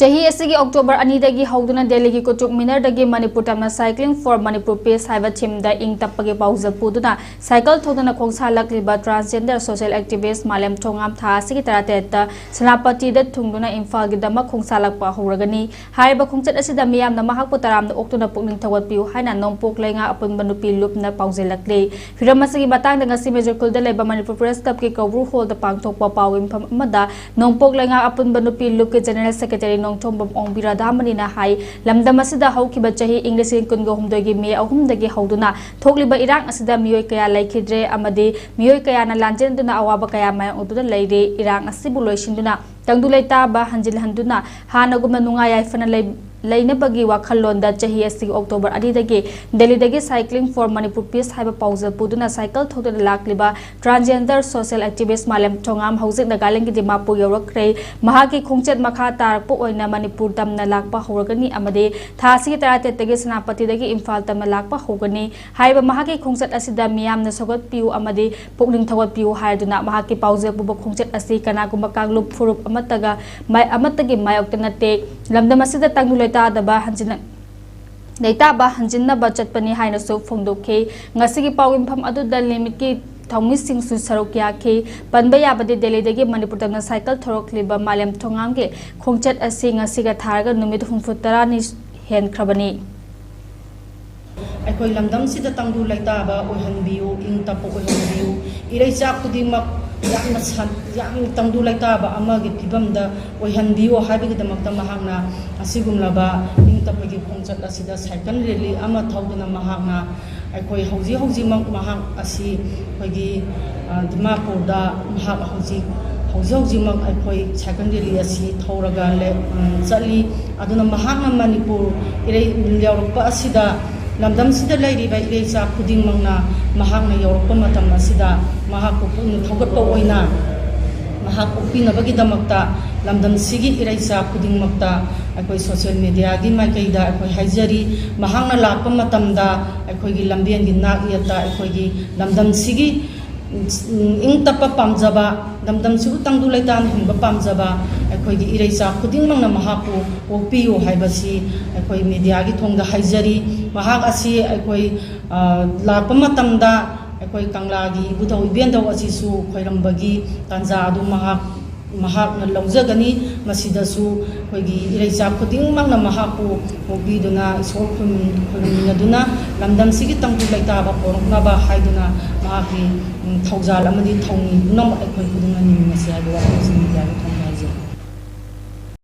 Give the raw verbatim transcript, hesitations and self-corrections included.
ꯆꯍꯤ ꯑꯁꯤꯒꯤ ꯑꯣꯛꯇꯣꯕꯔ ꯑꯅꯤꯗꯒꯤ ꯍꯧꯗꯨꯅ ꯗꯦꯜꯂꯤꯒꯤ ꯀꯨꯇꯨꯕ ꯃꯤꯅꯔꯗꯒꯤ ꯃꯅꯤꯄꯨꯔ ꯇꯝꯅ Cycling for Manipur Peace ꯍꯥꯏꯕ ꯊꯤꯝꯗ ꯏꯪ ꯇꯞꯄꯒꯤ ꯄꯥꯎꯖꯦꯜ ꯄꯨꯗꯨꯅ ꯁꯥꯏꯀꯜ ꯊꯧꯗꯨꯅ ꯈꯣꯡꯁꯥꯜꯂꯛꯂꯤꯕ transgender social activist ꯃꯥꯂꯦꯝ ꯊꯣꯉꯥꯝ ꯊꯥ ꯑꯁꯤꯒꯤ ꯇꯔꯥꯇꯔꯦꯠꯇ ꯁꯦꯅꯥꯄꯇꯤꯗ ꯊꯨꯡꯗꯨꯅ ꯏꯝꯐꯥꯜꯒꯤꯗꯃꯛ ꯈꯣꯡꯁꯥꯜꯂꯛꯄ ꯍꯧꯔꯒꯅꯤ꯫ ꯍꯥꯏꯔꯤꯕ ꯈꯣꯡꯆꯠ ꯑꯁꯤꯗ ꯃꯤꯌꯥꯝꯅ ꯃꯍꯥꯛꯄꯨ ꯇꯔꯥꯝꯅ ꯑꯣꯛꯇꯨꯅ ꯄꯨꯛꯅꯤꯡ ꯊꯧꯒꯠꯄꯤꯌꯨ ꯍꯥꯏꯅ ꯅꯣꯡꯄꯣꯛ ꯂꯩꯉꯥꯛ ꯑꯄꯨꯟꯕ ꯅꯨꯄꯤ ꯂꯨꯞꯅ ꯄꯥꯎꯖꯦꯜꯂꯛꯂꯤ꯫ ꯍꯤꯔꯝ ꯑꯁꯤꯒꯤ ꯃꯇꯥꯡꯗ ꯉꯁꯤ ꯃꯦꯖꯔ ꯈꯨꯜꯗ ꯂꯩꯕ ꯃꯅꯤꯄꯨꯔ ꯄ꯭ꯔꯦꯁ ꯀ꯭ꯂꯕꯀꯤ ꯀꯧꯕ꯭ꯔꯨ ꯍꯣꯜꯗ ꯄꯥꯡꯊꯣꯛꯄ ꯄꯥꯎ ꯌꯨꯝꯐꯝ ꯑꯃꯗ ꯅꯣꯡꯄꯣꯛ ꯂꯩꯉꯥꯛ ꯑꯄꯨꯟꯕ ꯅꯨꯄꯤ ꯂꯨꯞꯀꯤ ꯖꯦꯅꯔꯦꯜ ꯁꯦꯀ꯭ꯔꯦꯇꯔꯤ ꯅꯣꯡꯊꯣꯝꯕꯝ ꯑꯣꯡꯕꯤ ꯔꯥꯙꯥꯃꯅꯤꯅ ꯍꯥꯏ, ꯂꯝꯗꯝ ꯑꯁꯤꯗ ꯍꯧꯈꯤꯕ ꯆꯍꯤ ꯏꯪ ꯂꯤꯁꯤꯡ ꯀꯨꯟꯒ ꯍꯨꯝꯗꯣꯏꯒꯤ ꯃꯦ ꯑꯍꯨꯝꯗꯒꯤ ꯍꯧꯗꯨꯅ ꯊꯣꯛꯂꯤꯕ ꯏꯔꯥꯡ ꯑꯁꯤꯗ ꯃꯤꯑꯣꯏ ꯀꯌꯥ ꯂꯩꯈꯤꯗ꯭ꯔꯦ ꯑꯃꯗꯤ ꯃꯤꯑꯣꯏ ꯀꯌꯥꯅ ꯂꯥꯟꯖꯦꯟꯗꯨꯅ ꯑꯋꯥꯕ ꯀꯌꯥ ꯃꯥꯌꯣꯛꯅꯗꯨꯅ ꯂꯩꯔꯦ꯫ ꯏꯔꯥꯡ ꯑꯁꯤꯕꯨ ꯂꯣꯏꯁꯤꯟꯗꯨꯅ ꯇꯪꯗꯨ ꯂꯩꯇꯥꯕ ꯍꯟꯖꯤꯜꯍꯟꯗꯨꯅ ꯍꯥꯟꯅꯒꯨꯝꯅ ꯅꯨꯡꯉꯥꯏ ꯌꯥꯏꯐꯅ ꯂꯩ-, ꯂꯩꯅꯕꯒꯤ ꯋꯥꯈꯜꯂꯣꯟꯗ ꯆꯍꯤ ꯑꯁꯤꯒꯤ ꯑꯣꯛꯇꯣꯕꯔ ꯑꯅꯤꯗꯒꯤ ꯗꯦꯜꯂꯤꯗꯒꯤ Cycling for Manipur Peace ꯍꯥꯏꯕ ꯄꯥꯎꯖꯦꯜ ꯄꯨꯗꯨꯅ ꯁꯥꯏꯀꯜ ꯊꯧꯗꯨꯅ ꯂꯥꯛꯂꯤꯕ transgender social activist ꯃꯥꯂꯦꯝ ꯊꯣꯉꯥꯝ ꯍꯧꯖꯤꯛ ꯅꯥꯒꯥꯂꯦꯟꯒꯤ ꯗꯤꯃꯥꯄꯨꯔ ꯌꯧꯔꯛꯈ꯭ꯔꯦ꯫ ꯃꯍꯥꯛꯀꯤ ꯈꯣꯡꯆꯠ ꯃꯈꯥ ꯇꯥꯔꯛꯄ ꯑꯣꯏꯅ ꯃꯅꯤꯄꯨꯔ ꯇꯝꯅ ꯂꯥꯛꯄ ꯍꯧꯔꯒꯅꯤ ꯑꯃꯗꯤ ꯊꯥ ꯑꯁꯤꯒꯤ ꯇꯔꯥꯇꯔꯦꯠꯇꯒꯤ ꯁꯦꯅꯥꯄꯇꯤꯗꯒꯤ ꯏꯝꯐꯥꯜ ꯇꯝꯅ ꯂꯥꯛꯄ ꯍꯧꯒꯅꯤ꯫ ꯍꯥꯏꯔꯤꯕ ꯃꯍꯥꯛꯀꯤ ꯈꯣꯡꯆꯠ ꯑꯁꯤꯗ ꯃꯤꯌꯥꯝꯅ ꯁꯧꯒꯠꯄꯤꯌꯨ ꯑꯃꯗꯤ ꯄꯨꯛꯅꯤꯡ ꯊꯧꯒꯠꯄꯤꯌꯨ ꯍꯥꯏꯗꯨꯅ ꯃꯍꯥꯛꯀꯤ ꯄꯥꯎꯖꯦꯜ ꯄꯨꯕ ꯈꯣꯡꯆꯠ ꯑꯁꯤ ꯀꯅꯥꯒꯨꯝꯕ ꯀꯥꯡꯂꯨꯞ ꯐꯨꯔꯨꯞ ꯑꯃꯠꯇꯒ ꯃꯥꯏ-, ꯑꯃꯠꯇꯒꯤ ꯃꯥꯌꯣꯛꯇ ꯅꯠꯇꯦ꯫ ꯂꯝꯗꯝ ꯑꯁꯤꯗ ꯇꯪꯗꯨ ꯂꯩꯇꯥꯗꯕ ꯍꯟꯖꯤꯟꯅ-, ꯂꯩꯇꯥꯕ ꯍꯟꯖꯤꯟꯅꯕ ꯆꯠꯄꯅꯤ ꯍꯥꯏꯅꯁꯨ ꯐꯣꯡꯗꯣꯛꯈꯤ꯫ ꯉꯁꯤꯒꯤ ꯄꯥꯎ ꯌꯨꯝꯐꯝ ꯑꯗꯨꯗ ꯂꯤꯃꯤꯠꯀꯤ ꯊꯧꯃꯤꯁꯤꯡꯁꯨ ꯁꯔꯨꯛ ꯌꯥꯈꯤ꯫ ꯄꯟꯕ ꯌꯥꯕꯗꯤ ꯗꯦꯜꯂꯤꯗꯒꯤ ꯃꯅꯤꯄꯨꯔ ꯇꯝꯅ ꯁꯥꯏꯀꯜ ꯊꯧꯔꯛꯂꯤꯕ ꯃꯥꯂꯦꯝ ꯊꯣꯉꯥꯝꯒꯤ ꯈꯣꯡꯆꯠ ꯑꯁꯤ ꯉꯁꯤꯒ ꯊꯥꯔꯒ ꯅꯨꯃꯤꯠ ꯍꯨꯝꯐꯨ ꯇꯔꯥꯅꯤ ꯍꯦꯟꯈ꯭ꯔꯕꯅꯤ꯫ ꯑꯩꯈꯣꯏ ꯂꯝꯗꯝꯁꯤꯗ ꯇꯪꯗꯨ ꯂꯩꯇꯥꯕ ꯑꯣꯏꯍꯟꯕꯤꯌꯨ, ꯏꯪ ꯇꯞꯄ ꯑꯣꯏꯍꯟꯕꯤꯌꯨ꯫ ꯏꯔꯩꯆꯥ ꯈꯨꯗꯤꯡꯃꯛ ꯌꯥꯝꯅ ꯁꯟ-, ꯌꯥꯝ ꯇꯪꯗꯨ ꯂꯩꯇꯥꯕ ꯑꯃꯒꯤ ꯐꯤꯕꯝꯗ ꯑꯣꯏꯍꯟꯕꯤꯌꯨ ꯍꯥꯏꯕꯒꯤꯗꯃꯛꯇ ꯃꯍꯥꯛꯅ ꯑꯁꯤꯒꯨꯝꯂꯕ ꯏꯪ ꯇꯞꯄꯒꯤ ꯈꯣꯡꯆꯠ ꯑꯁꯤꯗ ꯁꯥꯏꯀꯜ ꯔꯦꯂꯤ ꯑꯃ ꯊꯧꯗꯨꯅ ꯃꯍꯥꯛꯅ ꯑꯩꯈꯣꯏ ꯍꯧꯖꯤꯛ ꯍꯧꯖꯤꯛꯃꯛ ꯃꯍꯥꯛ ꯑꯁꯤ ꯑꯩꯈꯣꯏꯒꯤ, ꯑ, ꯗꯤꯃꯥꯄꯨꯔꯗ ꯃꯍꯥꯛ ꯍꯧꯖꯤꯛ, ꯍꯧꯖꯤꯛ ꯍꯧꯖꯤꯛꯃꯛ ꯑꯩꯈꯣꯏ ꯁꯥꯏꯀꯜ ꯔꯦꯂꯤ ꯑꯁꯤ ꯊꯧꯔꯒ ꯂꯩ-, ꯎꯝ, ꯆꯠꯂꯤ꯫ ꯑꯗꯨꯅ ꯃꯍꯥꯛꯅ ꯃꯅꯤꯄꯨꯔ ꯏꯔꯩ ꯌꯧꯔꯛꯄ ꯑꯁꯤꯗ ꯂꯝꯗꯝꯁꯤꯗ ꯂꯩꯔꯤꯕ ꯏꯔꯩꯆꯥ ꯈꯨꯗꯤꯡꯃꯛꯅ ꯃꯍꯥꯛꯅ ꯌꯧꯔꯛꯄ ꯃꯇꯝ ꯑꯁꯤꯗ ꯃꯍꯥꯛꯄꯨ ꯄꯨꯛꯅꯤꯡ ꯊꯧꯒꯠꯄ ꯑꯣꯏꯅ ꯃꯍꯥꯛ ꯑꯣꯛꯄꯤꯅꯕꯒꯤꯗꯃꯛꯇ ꯂꯝꯗꯝꯁꯤꯒꯤ ꯏꯔꯩꯆꯥ ꯈꯨꯗꯤꯡꯃꯛꯇ ꯑꯩꯈꯣꯏ social mediaꯒꯤ ꯃꯥꯏꯀꯩꯗ ꯑꯩꯈꯣꯏ ꯍꯥꯏꯖꯔꯤ꯫ ꯃꯍꯥꯛꯅ ꯂꯥꯛꯄ ꯃꯇꯝꯗ ꯑꯩꯈꯣꯏꯒꯤ ꯂꯝꯕꯦꯟꯒꯤ ꯅꯥꯛ ꯌꯦꯠꯇ ꯑꯩꯈꯣꯏꯒꯤ ꯂꯝꯗꯝꯁꯤꯒꯤ ꯎꯝ, ꯏꯪ ꯇꯞꯄ ꯄꯥꯝꯖꯕ, ꯂꯝꯗꯝꯁꯤꯕꯨ ꯇꯪꯗꯨ ꯂꯩꯇꯥꯅ ꯍꯤꯡꯕ ꯄꯥꯝꯖꯕ ꯑꯩꯈꯣꯏꯒꯤ ꯏꯔꯩꯆꯥ ꯈꯨꯗꯤꯡꯃꯛꯅ ꯃꯍꯥꯛꯄꯨ ꯑꯣꯛꯄꯤꯌꯨ ꯍꯥꯏꯕꯁꯤ ꯑꯩꯈꯣꯏ ꯃꯤꯗꯤꯌꯥꯒꯤ ꯊꯣꯡꯗ ꯍꯥꯏꯖꯔꯤ꯫ ꯃꯍꯥꯛ ꯑꯁꯤ ꯑꯩꯈꯣꯏ, ꯑ, ꯂꯥꯛꯄ ꯃꯇꯝꯗ ꯑꯩꯈꯣꯏ ꯀꯪꯂꯥꯒꯤ ꯏꯕꯨꯙꯧ ꯏꯕꯦꯟꯗꯧ ꯑꯁꯤꯁꯨ ꯈꯣꯏꯔꯝꯕꯒꯤ ꯇꯥꯟꯖꯥ ꯑꯗꯨ ꯃꯍꯥꯛ, ꯃꯍꯥꯛꯅ ꯂꯧꯖꯒꯅꯤ꯫ ꯃꯁꯤꯗꯁꯨ ꯑꯩꯈꯣꯏꯒꯤ ꯏꯔꯩꯆꯥ ꯈꯨꯗꯤꯡꯃꯛꯅ ꯃꯍꯥꯛꯄꯨ ꯑꯣꯛꯄꯤꯗꯨꯅ ꯏꯁꯣꯔ ꯈꯨꯔꯨꯝ-, ꯈꯨꯔꯨꯝꯃꯤꯟꯅꯗꯨꯅ ꯂꯝꯗꯝꯁꯤꯒꯤ ꯇꯪꯗꯨ ꯂꯩꯇꯥꯕ ꯄꯣꯔꯛꯅꯕ ꯍꯥꯏꯗꯨꯅ ꯃꯍꯥꯛꯀꯤ, ꯎꯝ, ꯊꯧꯖꯥꯜ ꯑꯃꯗꯤ ꯊꯧꯅꯤ ꯄꯨꯝꯅꯃꯛ ꯑꯩꯈꯣꯏ ꯈꯨꯗꯤꯡꯃꯛ ꯅꯤꯃꯤꯟꯅꯁꯤ ꯍꯥꯏꯕ ꯋꯥꯐꯝꯁꯤ ꯃꯤꯗꯤꯌꯥꯒꯤ ꯊꯣꯡ